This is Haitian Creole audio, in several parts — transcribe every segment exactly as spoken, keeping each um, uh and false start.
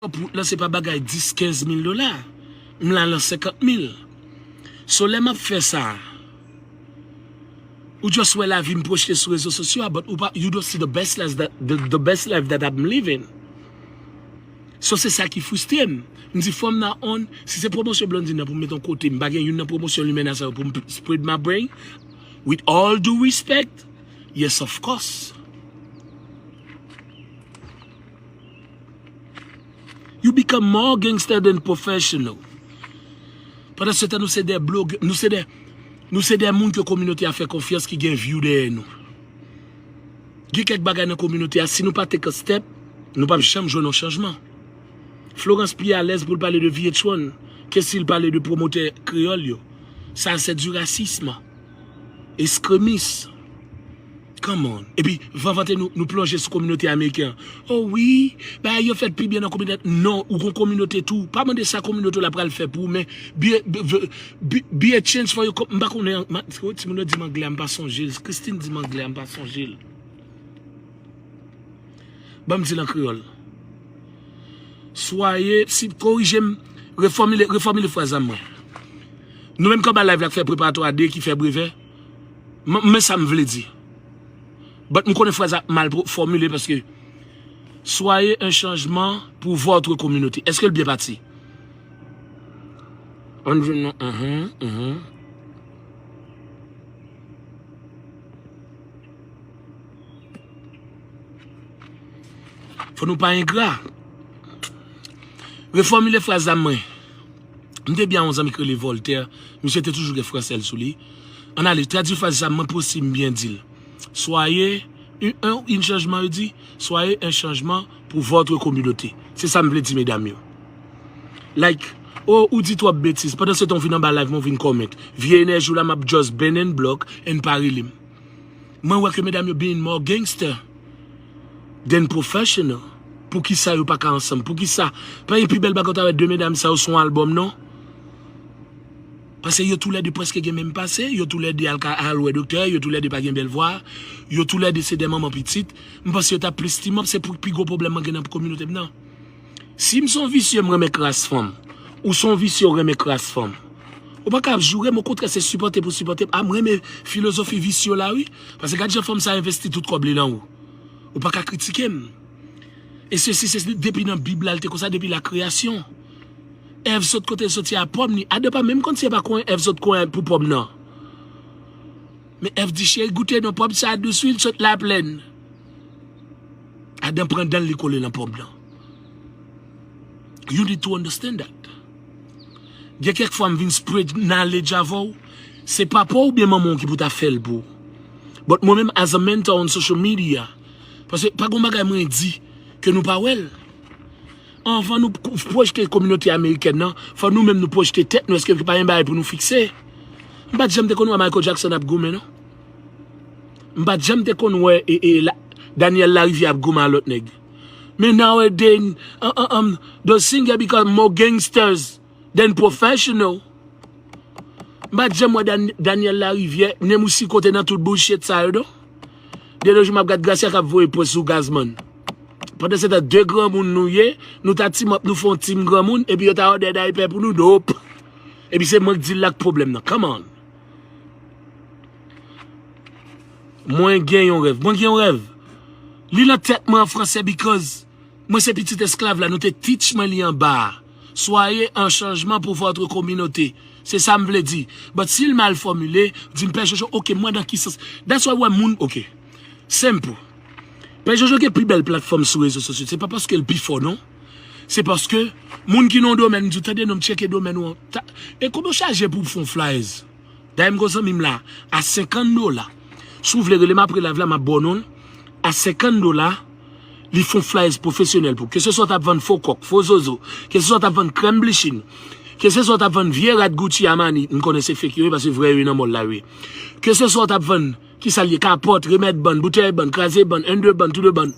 Pou lan se pa bagay dis, kenz mil dola. M la lan senkant mil. So lè m ap fè sa, ou just wè lavi m pwojte sou rezo sosyo a, but ou pa, you don't see the best life that, the, the best life that I'm living. So se sa ki fristre m. M di from now on, si se pwomosyon Blondine nan pou m met yon kote, m pa gen youn nan pwomosyon limena sa yo pou m spread my brain, with all due respect, yes of course. You become more gangster than professional. Pandan se tan nou se de blog, nou se de, nou se de moun ke kominote a fè konfyans ki gen view dèyè nou. Gen kèk bagay nan kominote a, si nou pa take a step, nou p ap janm jwenn yon chanjman. Florence pi alèz pou l pale de V H one ke si l pale de pwomotè kreyòl yo. Sa se du racisme. Eskremis. Come on. Epi, van vante nou, nou plonje sou kominote ameriken an. Oh wi, bagay yo fèt pi byen nan kominote. Non, ou gon kominote tou. Pa mande sa kominote w la pral fè pou ou, men be, be, be, be a change for your com-, m pa konnen, ma, timoun yo di m anglè a, m pa sonje l. Christine di m anglè a, m pa sonje l. Ban m di l an kreyòl. Swaye, si, korije m, refòmile, refòmile fraz la mwen. Nou menm k anba live la k fè preparatwa de, ki fè brevè, m, men sa m vle di. But m konnen fraz la mal pwo-, fòmile paske, soyez un changement pour votre communauté. Èske l byen pati? Ann jwenn non, mhm, mhm. Fò nou pa engra. Refòmile fraz la mwen. M te byen a yon zanmi ki rele Voltaire. Misye te toujou gen fransè l sou li. Ann ale, tradui fraz sa mwen pou si m byen di l. Soyez un, un, un changement, yo di, soyez un changement pour votre communauté. Se sa m vle di medam yo. Like, oh, ou di twòp betiz. Pandan se tan w vin anba live mwen, w vin comment. Vye enèji w la, m ap just ban and block and pa rele m. Mwen wè ke medam yo being more gangster than professional. Poukisa yo pa ka ansanm? Poukisa? Pa gen pi bèl bagay w ta wè de medam sa yo sou yon albòm, non? Paske yo toulède prèske gen menm pase, yo toulède al ka, al wè doktè, yo toulède pa gen bèl vwa, yo toulède se de manman pitit. M panse yo t ap plis team up, se pou pi gwo pwoblèm mwen gen nan kominote m nan. Si m se yon visye, m renmen kras fanm. Ou se yon visye, ou renmen kras fanm. Ou pa ka ap joure m, okontrè, se sipòte pou sipòte m. A, m renmen filozofi visye w la, wi. Paske gad jan fanm sa envesti tout kòb li nan ou. Ou pa ka kritike m. E sesi, se depi nan Bib la, l te konsa, depi la kreyasyon. Èv sot kote l soti a pòm li. Adan pa menm konn si e pa konyen Èv sot konyen pou pòm nan. Men Èv di, cheri, goute non pòm sa a dous, wi, l sot laplèn. Adan pran dan l, li kole nan pòm nan. You need to understand that. Gen kèk fwa m vin spread knowledge avè w, se papa w oubyen manman w ki pou ta fè l pou ou. But mwen menm, as a mentor on social media, paske pa gon bagay mwen di ke nou pa wè l. Anvan nou k-, pwojte kominote amerikèn nan, fò nou menm nou pwojte tèt nou, èske pa gen bagay pou nou fikse? M pa t janm te konn wè Michael Jackson ap goumen, non. M pa t janm te konn wè, e, e, la, Daniel Larivière ap goumen a lòt nèg. Men nowadays, um, um, um, the singer become more gangsters than professional. M pa t janm wè Dan-, Daniel Larivière, Nemours Cicotte nan tout bullshit sa yo, non. De nos jours, m ap gad Gracia k ap voye pòs sou Gazman. Pandan se tan, de granmoun nou ye, nou ta team up, nou fè yon team granmoun, epi yo ta òdè daypè pou nou, nope. Epi se mwen k di l la k pwoblèm nan. Come on. Mwen gen yon rèv. Mwen gen yon rèv. Li nan tèt mwen an fransè because mwen se pitit esklav la, nou te teach mwen li anba a. Soyez un changement pour votre communauté. Se sa m vle di. But si l mal fòmile, di m, Pè Jojo, ok, mwen nan ki sans? That's why wè moun, ok. Simple. Pè Jojo gen pi bèl platfòm sou rezo sosyo. Se pa paske l pi fò, non. Se paske moun ki nan yon domèn, m di w, tande non, m tcheke domèn ou an. Ta-, e konbyen w chaje pou w fè yon flyers? Dayè m gon zanmi m la, a senkant dola. Si w vle rele m apre live la, m ap ba w non l. A senkant dola, li fè yon flyers pwofesyonèl pou w. Keseswa w t ap vann fo kòk, fo zozo, keseswa w t ap vann krèm blichin, keseswa w t ap vann vye rad Gucci, Armani, m konnen se fake yo ye, paske vrè yo ye nan mall la yo ye. Keseswa w t ap vann, kisa l ye, kapòt, remèd bann, boutèy bann, kraze bann, enn de bann, tou de bann.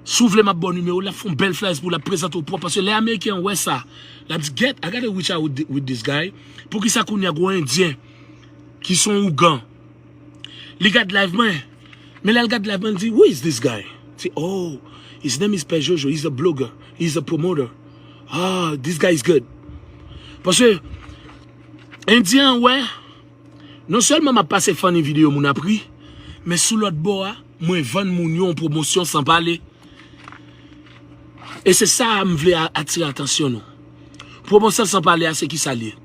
Si w vle m ap ba w nimewo l, l ap fè yon bèl flyers pou w, l ap prezante w pwòp, paske lè Ameriken an wè sa, l ap di, "Get, I gotta reach out with thi-, with this guy." Poukisa kounye a gon Endyen ki se yon ougan, li gad live mwen, men lè l gad live mwen, l di, "Who is this guy?" L di, "Oh, his name is Pè Jojo, he's a blogger." He's a promoter. Ah, this guy is good. Paske Endyen an wè, non sèlman m ap pase funny videyo moun ap ri, men sou lòt bò a, mwen vann moun yo yon pwomosyon san pale. E se sa a m vle a- atire atansyon nou. Pwomosyon san pale a, se ki sa l ye?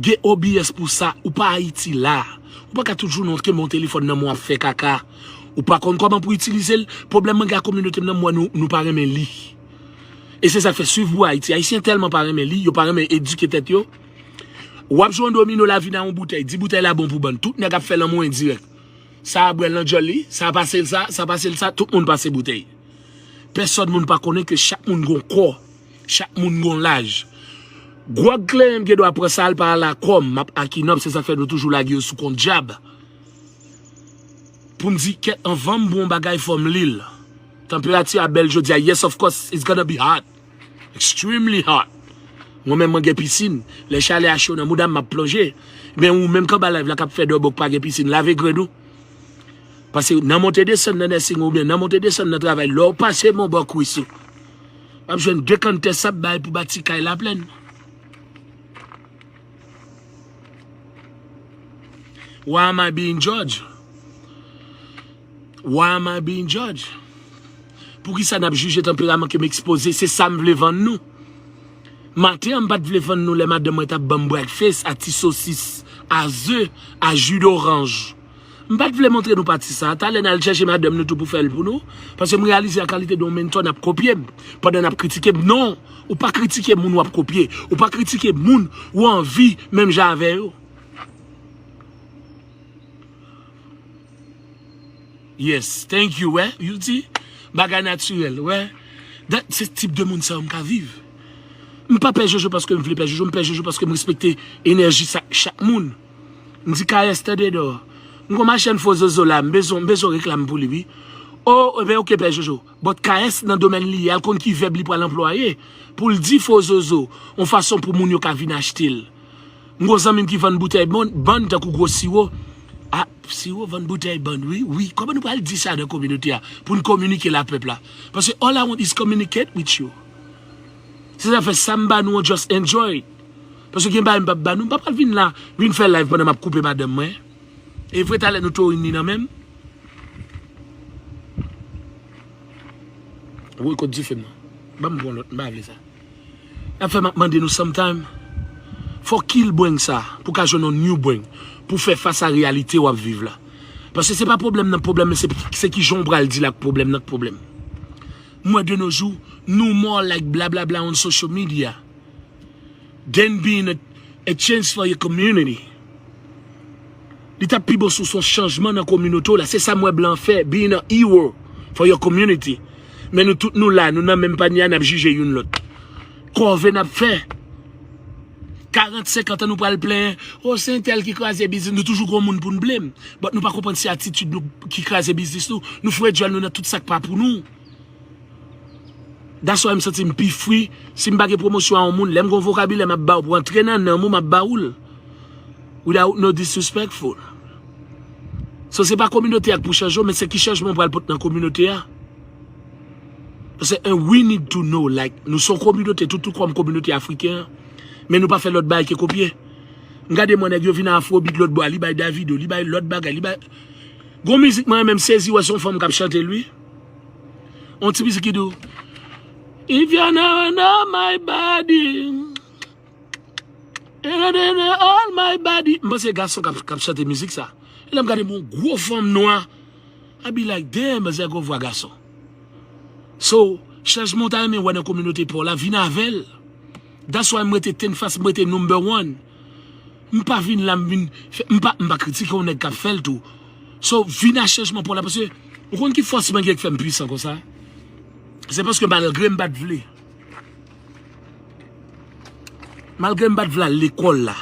Gen O B S pou sa, ou pa Ayiti la. Ou pa ka tout jounen w kenbe yon telefòn nan men w ap fè kaka. Ou pa konn kòman pou itilize l. Pwoblèm mwen gen ak kominote m nan, m wè nou, nou pa renmen li. E se sa k fè swiv pou Ayiti. Ayisyen tèlman pa renmen li, yo pa renmen edike tèt yo. W ap jwe yon domino, la vin a yon boutèy. Di boutèy la bon pou bann. Tout nèg ap fè lanmou endirèk. Sa a bwè l nan djòl li, sa a pase l sa, sa a pase l sa, tout moun pase boutèy. Pèsòn moun pa konnen ke chak moun gon kò, chak moun gon laj. Gwòg kleren m gen dwa pran sa al pa al a kò m, m ap akinòb, se sa k fè nou toujou lage yo sou kont djab. Pou m di, kèt, anvan m bon bagay, fò m li l. Tanperati a bèl jodi a, yes, of course, it's gonna be hot. Extremely hot. Mwen menm, mwen gen pisin. Lè chalè a cho nan mouda m, m ap plonje. Men ou menm k anba live la k ap fè dòbòk pa gen pisin, lave grenn ou. Paske nan monte desann nan nursing oubyen nan monte desann nan travay, lè w pase men w bò kwis ou, w ap jwenn de kanntè sab bay pou bati kay Laplèn. Why am I being judged? Why am I being judged? Poukisa n ap jije tanperaman ke m ekspoze? Se sa m vle vann nou. Maten an, m pa t vle vann nou lè madanm mwen t ap ban m breakfast a ti sosis, a ze, a ji doranj. M pa t vle montre nou pati sa a. Talè n al chèche madanm nou tou pou fè l pou nou. Paske m reyalize a kalite de yon mentò n ap kopye m pandan n ap kritike m. Non, ou pa kritike moun w ap kopye. Ou pa kritike moun ou anvi menm jan avè yo. Yes, thank you, wè, you see, bagay natirèl, wè. Dat se tip de moun sa yo m ka viv. M pa pè Jojo paske m vle pè Jojo, m pè Jojo paske m respekte enèji sa, chak moun. M di K S tande dò. M gon machann fo zozo la, m bezwen, m bezwen reklam pou li, wi. O, ebyen, oke, pè Jojo. But K S nan domèn li ye a, l konn ki vèb li pral anplwaye pou l di fo zozo, yon fason pou moun yo ka vin achte l. M gon zanmi m ki vann boutèy bann, bann tankou gwo siwo. A, siwo vann boutèy bann, wi, wi. Kòman nou pral di sa nan kominote a pou n kominike la pèp la? Paske all I want is communicate with you. Se sa fè sa m ba nou an, just enjoy. Paske gen bagay m p ap ba nou, m pa pral vin la, vin fè live pandan m ap koupe madanm mwen. E vre talè nou torin ni nan men m. Woy kot dife m nan. Ban m pran lòt, m pa vle sa. Afè m ap mande nou sometime, fò kill brain sa pou ka jwenn yon new brain pou fè fas a reyalite w ap viv la. Paske se pa pwoblèm nan k pwoblèm, men se, se ki jan w pral deal ak pwoblèm nan k pwoblèm. M wè de nos jours, nou more like blablabla on social media than being a, a change for your community. Li t ap pi bon si w se yon chanjman nan kominote w la. Se sa m wè blan fè, being a hero for your community. Men nou tout nou la, nou nan menm panye a, n ap jije youn lòt. Kòve n ap fè. Karant, senkant an nou pral plenyen, o, se entèl ki kraze biznis nou. Toujou gon moun pou n blame. But nou pa konprann se atitid nou ki kraze biznis nou. Nou foure djòl nou nan tout sa k pa pou nou. That's why m santi m pi free si m pa gen pwomosyon a yon moun. Lè m gon vokabilè m ap ba w pou antre nan nanm ou, m ap ba ou l. Without no disrespectful. So se pa kominote a k pou chanje w, men se ki chanjman w pral pote nan kominote a. Paske, and we need to know, like, nou se yon kominote, tout, tout kòm kominote afriken an, men nou pa fè lòt bagay ke kopye. M gade mwen nèg yo vin a Afrobeat lòt bò a, li bay Davido, li bay lòt bagay, li bay. Gon mizik mwen renmen m sezi wè se yon fanm k ap chante l wi. On ti mizik ki di w, if you never know my body, you never know all my body. M panse gason k ap, k ap chante mizik sa. E lè m gade m yon gwo fanm nwa, I be like, damn, manzè gon vwa gason. So, chanjman w ta renmen wè nan kominote pa w la, vin avè l. That's why m rete tenfas, m rete number one. M pa vin la, m vin fè, m pa, m pa kritike yon nèg k ap fè l tou. So, vin a chanjman pou la, paske ou konn ki fòs mwen gen k fè m pwisan konsa? Se paske malgre m pa t vle, malgre m pa t vle al lekòl la,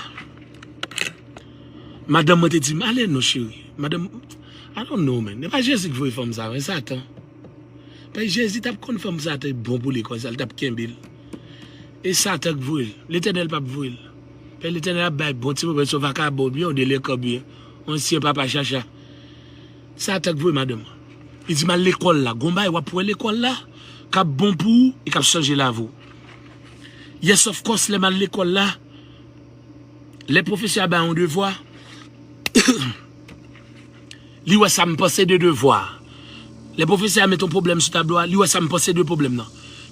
madanm mwen te di m, ale non, cheri. Madanm, I don't know, man. E pa Jezi k voye fanm sa, men Satan. Pè Jezi t ap konn fanm sa te bon pou li konsa, li t ap kenbe l. E Satan k voye l. Letènèl p ap voye l. Pè Letènèl ap bay bon ti moman, se yon vakabon byen, yon delenkan byen, yon ansyen papa chacha. Satan k voye madanm. Li di m al lekòl la. Gon bagay w ap wè lekòl la. k ap bon pou ou e k ap chanje lavi w. Yes, of course, lè m al lekòl la, lè pwofesè a bay yon devwa, li wè sa m panse de devwa a. Lè pwofesè a met yon pwoblèm sou tablo a, li wè sa m panse de pwoblèm nan.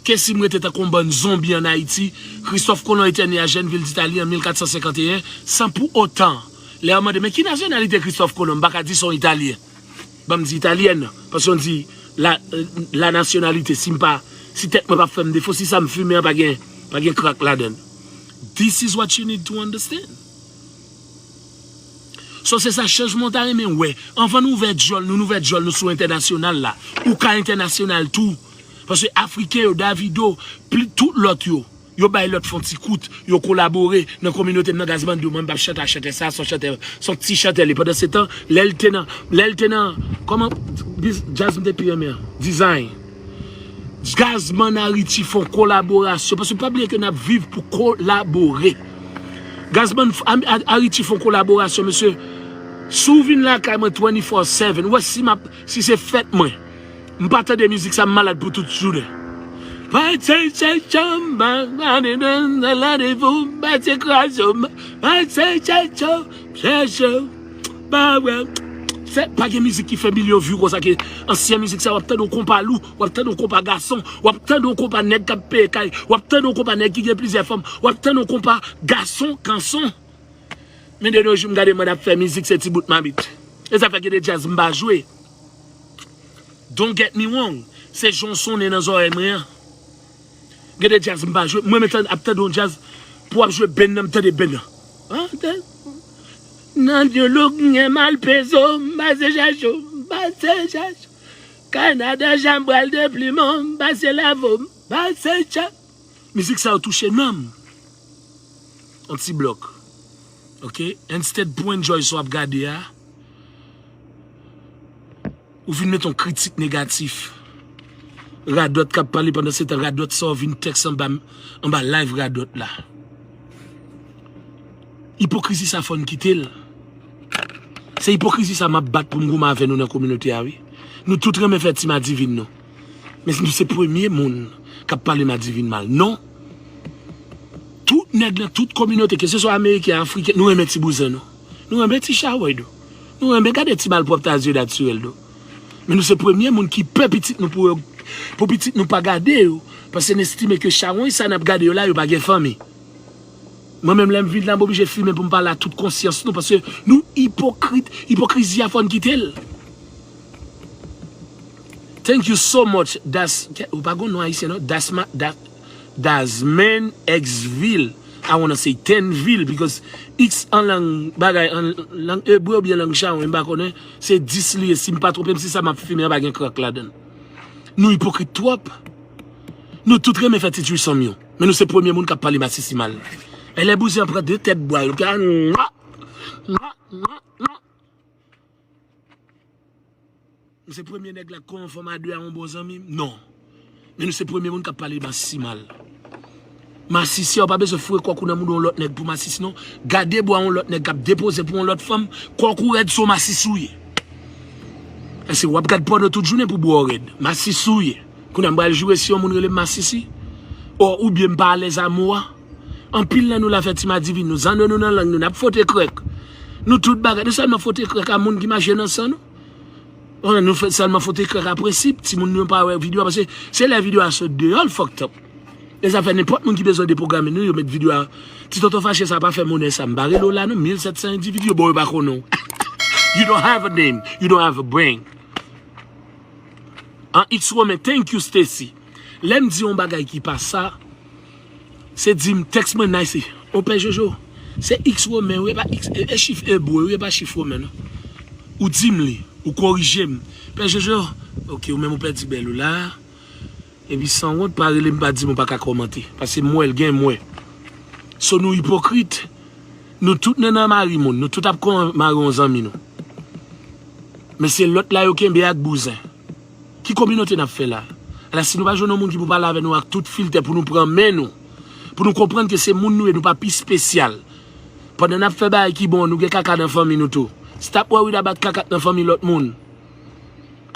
Ke si m rete tankou yon bann zonbi ann Ayiti, Christophe Colomb était né à Gênes, ville d'Italie, en mille quatre cent cinquante et un, sans pour autant, lè yo mande, "Men ki nasyonalite Christophe Colomb?" M pa ka di se yon Italyen. Ban m di Italyen, paske yo di la, la nationalité, si m pa, si tèt mwen p ap fè m defo, si sa m fimen an pa gen, pa gen krak ladan l. This is what you need to understand. So, se sa chanjman w ta renmen wè. Anvan nou ouvè djòl nou, nou ouvè djòl nou sou entènasyonal la. Ou ka entènasyonal tou. Paske Afriken yo, Davido, pli, tout lòt yo, yo bay lòt fè yon ti kout, yo kolabore nan kominote m nan. Gazman di w, "Mwen, m p ap chante a chantè sa, se yon chantè, se yon ti chantè li." Pandan se tan, lè l te nan, lè l te nan, kòman, biz-, djaz m te pi renmen an? Design. Gazman a Richie fè yon kolaborasyon, paske pa bliye ke n ap viv pou kolabore. Gazman f-, a, a, a Richie fè yon kolaborasyon, mesye. Si w vin lakay mwen twenty-four seven, ou wè si m ap, si se fèt mwen, m pa tande mizik sa, m malad pou tout jounen. Pase chache m, ba, ba, de, de, de, la, de, fou, pase kraze m, pase chache m, chache m, ba, wè. Se pa gen mizik ki fè milyon view konsa ke ansyen mizik sa, w ap tande yon konpa lou, w ap tande yon konpa gason, w ap tande yon konpa nèg k ap peye kay, w ap tande yon konpa nèg ki gen plizyè fanm, w ap tande yon konpa gason, kanson. Men de nos jours, m gade mwen ap fè mizik, se ti bout mamit. E sa fè gen de djaz m pa jwe. Don't get me wrong. Se jan w sonnen nan zòrèy mwen an. Gen de djaz m pa jwe. Mwen menm tan ap tande yon djaz pou w ap jwe benn nan, m tande benn nan. Nan dyolo gen mal pezo, m pase chacho, m pase chacho. Kanada, jan m pral depliman, m pase lavo, m pase cha. Mizik sa yo touche nanm. Yon ti blòk. Ok? Instead pou enjoy sa w ap gade a, ou vin met yon kritik negatif. Radòt k ap pale pandan se tan, radòt sa w vin tèks anba, anba live radòt la. Ipokrizi sa fò n kite l. Se ipokrizi sa m ap bat pou m goumen avè nou nan kominote a, wi. Nou tout renmen fè ti madivin nou. Men nou se premye moun k ap pale madivin mal. Non. Tout nèg nan tout kominote, keseswa ameriken, afriken, nou renmen ti bouzen nou. Nou renmen ti chawèy nou. Nou renmen gade ti malpwòpte a zye natirèl nou. Men nou se premye moun ki pè pitit nou pou yo, pou pitit nou pa gade yo. Paske n estime ke chawony sa n ap gade yo la, yo pa gen fanmi. Mwen menm, lè m vin la, m oblije fimen pou m pale a tout konsyans nou, paske nou ipokrit, ipokrizi a fò n kite l. Thank you so much, Das, ou pa gon non ayisyen non, Dasma, Da-, Dasman Xville. I wanna say Tenville, because X an lang bagay, an lang ebre oubyen lang chawony, m pa konnen, se dis li ye, si m pa twonpe m, si sa m ap fimen an pa gen krak ladan l. Nou ipokrit twòp. Nou tout renmen fè ti trisòm yo. Men nou se premye moun k ap pale masisi mal. E lè bouzen an pran de tèt bwa, yo ka nwa, nwa, nwa, nwa. M se premye nèg la k konn yon fanm a de a yon bon zanmi m? Non. Men nou se premye moun k ap pale masisi mal. Masisi a, ou pa bezwen foure kò w nan mouda yon lòt nèg pou masisi non. Gade bwa yon lòt nèg k ap depoze pou yon lòt fanm, kò w rèd, se yon masisi w ye. Èske w ap gad pòno tout jounen pou bwa w rèd? Masisi w ye. Kounye a m pral joure si yon moun rele m masisi. Ò, oubyen m pa alèz a mo a. Anpil nan nou la fè ti madivin nou, zanno nou nan lang nou, n ap fwote krèk. Nou tout bagay, nou sèlman fwote krèk a moun ki mache nan san nou. Ò, nou fè sèlman fwote krèk a prensip, timoun nou pa wè videyo a, paske se lè videyo a sot deyò, l fucked up. E sa fè nenpòt moun ki bezwen depwograme nou, yo met videyo a. Ti tonton fache sa pa fè monè sa, m pa rele w la non, mil sèt san endividi yo ba w, yo pa konnen w. You don't have a name, you don't have a brain. An X Woman, thank you, Stacy. Lè m di yon bagay ki pa sa, se di m tèks mwen nice. O Pè Jojo, se X Woman, wi, e pa X, e, e chif ebre, wi, e pa chif woman, non. Ou di m li, ou korije m. Pè Jojo, ok, ou menm ou pèdi bèl ou la. Epi sanwont, pa rele m, pa di m ou pa ka kòmante. Paske m wè l gen m wè. So nou ipokrit. Nou tout nan nan mari moun, nou tout ap kon mari yon zanmi nou. Men se lòt la yo kenbe ak bouzen. Ki kominote n ap fè la? Ala si nou pa jwenn yon moun ki pou pale avè nou ak tout filtè pou nou pran men nou. Pou nou konprann ke se moun nou ye, nou pa pi espesyal. Pandan n ap fè bagay ki bon, nou gen kaka nan fanmi nou tou. Stop worry about kaka k nan fanmi lòt moun.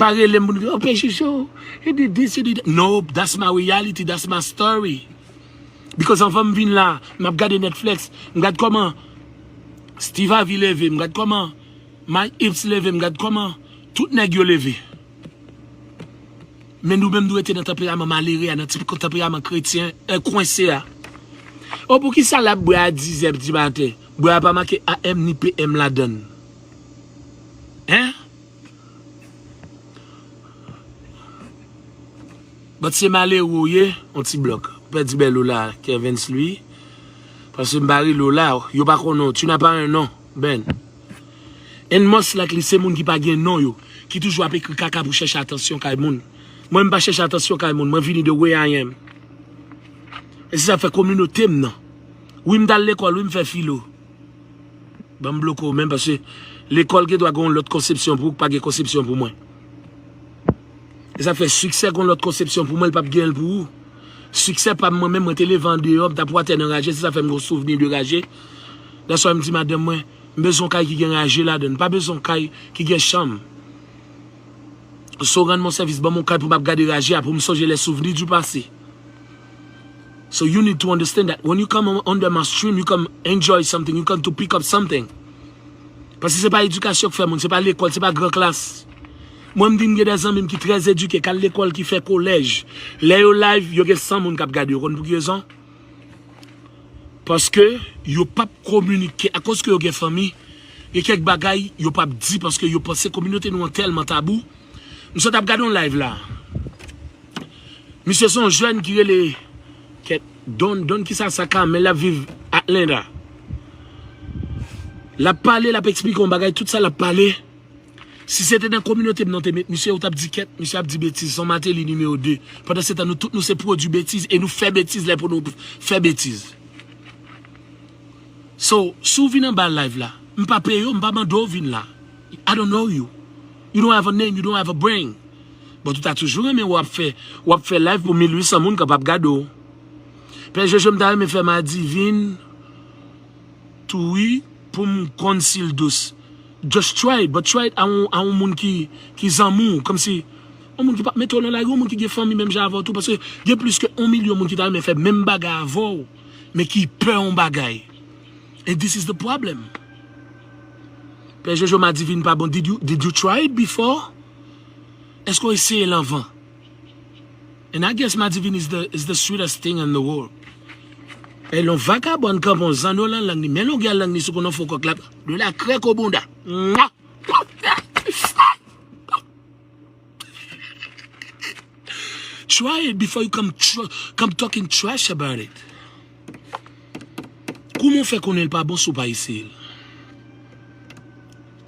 Pa rele m pou nou di, "Oh, Pè Jojo, you did this, you did that." No, that's my reality, that's my story. Because anvan m vin la, m ap gade Netflix, m gad kòman Steve Harvey leve, m gad kòman Mike Epps leve, m gad kòman tout nèg yo leve. Men nou menm nou rete nan tanperaman malere a, nan ti tanperaman kretyen, e, kwense a. O, poukisa l ap bwè a dizè di maten? Bwè a pa make A M ni P M ladan l. Hein? But se malere w ye, on ti blòk. Ou pèdi bèl ou la, Kervens Louis. Paske m pa rele w la, yo pa konnen w. Tu n'as pas un nom, Ben. And most likely, se moun ki pa gen non yo, ki toujou ap ekri kaka pou chèche atansyon kay moun. Mwen, m pa chèche atansyon kay moun. Mwen vini the way I am. E se sa k fè kominote m nan. Wi, m t al lekòl, wi, m fè filo. Ban m bloke w menm, paske lekòl gen dwa gen yon lòt konsepsyon pou ou, k pa gen konsepsyon pou mwen. E sa k fè siksè gen yon lòt konsepsyon pou mwen, l p ap gen l pou ou. Siksè pa m mwen menm, mwen te leve andeyò, m t ap watè nan raje, se sa fè m gen yon souvni de raje. That's why m di madanm mwen, m bezwen yon kay ki gen raje ladan l, m pa bezwen yon kay ki gen chanm. So, rann mwen sèvis, ban m yon kay pou m ap gade raje a, pou m sonje les souvenirs du passé. So you need to understand that when you come on- under my stream, you come enjoy something, you come to pick up something. Paske se pa edikasyon k fè moun, se pa lekòl, se pa gran klas. Mwen, m di m gen de zanmi m ki trè edike, k al lekòl, ki fè kolèj. Lè yo live, yo gen san moun k ap gade yo. Konn pou ki rezon? Paske yo p ap kominike. Akoz ke yo gen fanmi, gen kèk bagay yo p ap di paske yo panse kominote nou an tèlman tabou. M sot ap gade yon live la. Misye se yon jèn ki rele, kèt, Don, Don kisa sa ka, men l ap viv Atlanta. L ap pale, l ap eksplike yon bagay, tout sa l ap pale. Si se te nan kominote m nan te met misye, ou t ap di kèt, misye ap di betiz, se yon Martelly nimewo de. Pandan se tan, nou tout nou se pwodui betiz e nou fè betiz lè pou nou fè betiz. So, si w vin anba live la, m pa peye w, m pa mande w vin la. I don't know you. You don't have a name, you don't have a brain. But ou ta toujou renmen w ap fè, w ap fè live pou mil uit san moun kapab gade w. Pè Jojo, m ta renmen fè Madivin tou wi, pou m konn si l dous. Just try it, but try it a yon, a yon moun ki, ki zanmi w, kòmsi yon moun ki p ap mete w nan lari, yon moun ki gen fanmi menm jan avè w tou, paske gen plis ke yon milyon moun ki ta renmen fè menm bagay avè w, men ki pè yon bagay. And this is the problem. Pè Jojo, Madivin pa bon. Did you, did you try it before? Èske w eseye l anvan? And I guess Madivin is the, is the sweetest thing in the world. E lè yon vakabòn kanpe yon zanno lan lang li, men longè lang li sou konn yon fo kòk la, de la krèk o bounda. Mwa! Try it before you come, tr come talking trash about it. Kouman w fè konnen l pa bon si w pa eseye l?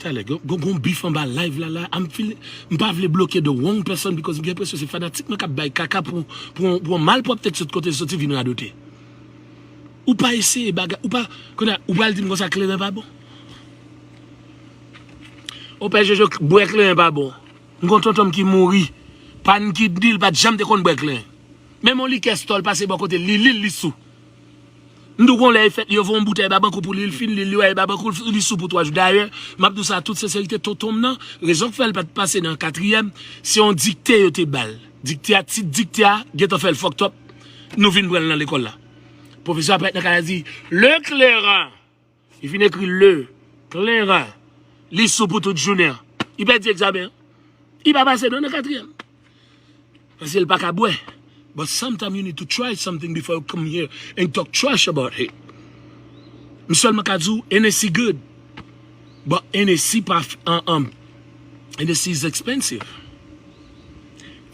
Talè, gon, gon, gon bif anba live la, la. I'm feeling, m pa vle bloke the wrong person because m gen enpresyon se fanatik mwen k ap bay kaka pou, pou, pou yon malpwòpte k sot kote l soti vin radote. Ou pa eseye bagay, ou pa, kounye a, ou pral di m konsa kleren pa bon? O pè Jojo, bwè kleren pa bon. M gon tonton m ki mouri. Pann kidni, l pa t janm te konn bwè kleren. Menm yon likè Stòl pase bò kote l, li, li, li sou. M di w gon lè e fèt, yo voye yon boutèy Babankou pou li, l fin li, li wè e Babankou, li sou pou twa jou. Dayè, m ap di w sa an tout senserite, tonton m nan, rezon k fè l pa t pase nan katriyèm, se yon dikte yo te ba l. Dikte a, tit dikte a, gentan fè l fucked up. Nou vin pran l nan lekòl la. Pwofesè a parèt nan kay la di, Le kleren! Li fin ekri le, kleren, li sou pou tout jounen an. Li pèdi egzamen an. Li pa pase non nan katriyèm. Paske l pa ka bwè. But sometimes you need to try something before you come here and talk trash about it. M sèlman ka di w, Hennessy good. But Hennessy pa f- an, an, Hennessy is expensive.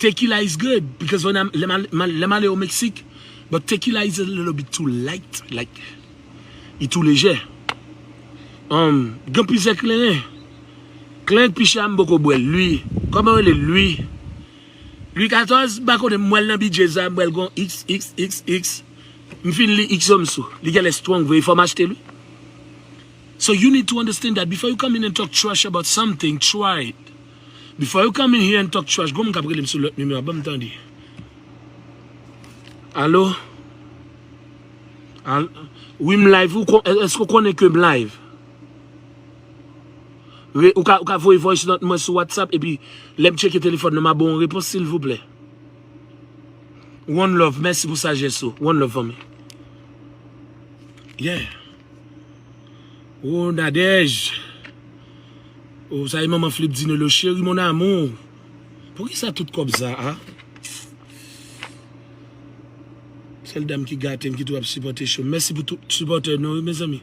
Tequila is good because when I'm, lè m al- m al- lè m ale o Meksik, but tequila is a little bit too light, like, li tou lejè. Um, gen plizyè kleren. Kleren k pi chè a m poko bwè l, Louis. Kòman yo rele l, Louis? Louis katòz, m pa konnen, m wè l nan bidjè sa, m wè l gon X, X, X, X. M fin li X yo m sou. Li genlè strong vre, fò m achte l, wi. So you need to understand that before you come in and talk trash about something, try it. Before you come in here and talk trash, gon moun k ap rele m sou lòt nimewo a, ban m tande. Alo? Al- wi, m live. Ou kon- èske w konnen ke m live? Re- ou ka, ou ka voye voice note mwen sou WhatsApp, epi lè m tcheke telefòn nan, m a ba w yon repons, silvouplè. One love, mèsi pou sajès ou. One love, fanmi. Yeah. Oh, Nadège. Oh, sa e manman Flip Dinelo, chéri, mon amour. Poukisa tout kòb sa, a? Sèl dam ki gate m, ki tou ap sipòte show. Mèsi pou tout sipòtè nou, wi, mezanmi.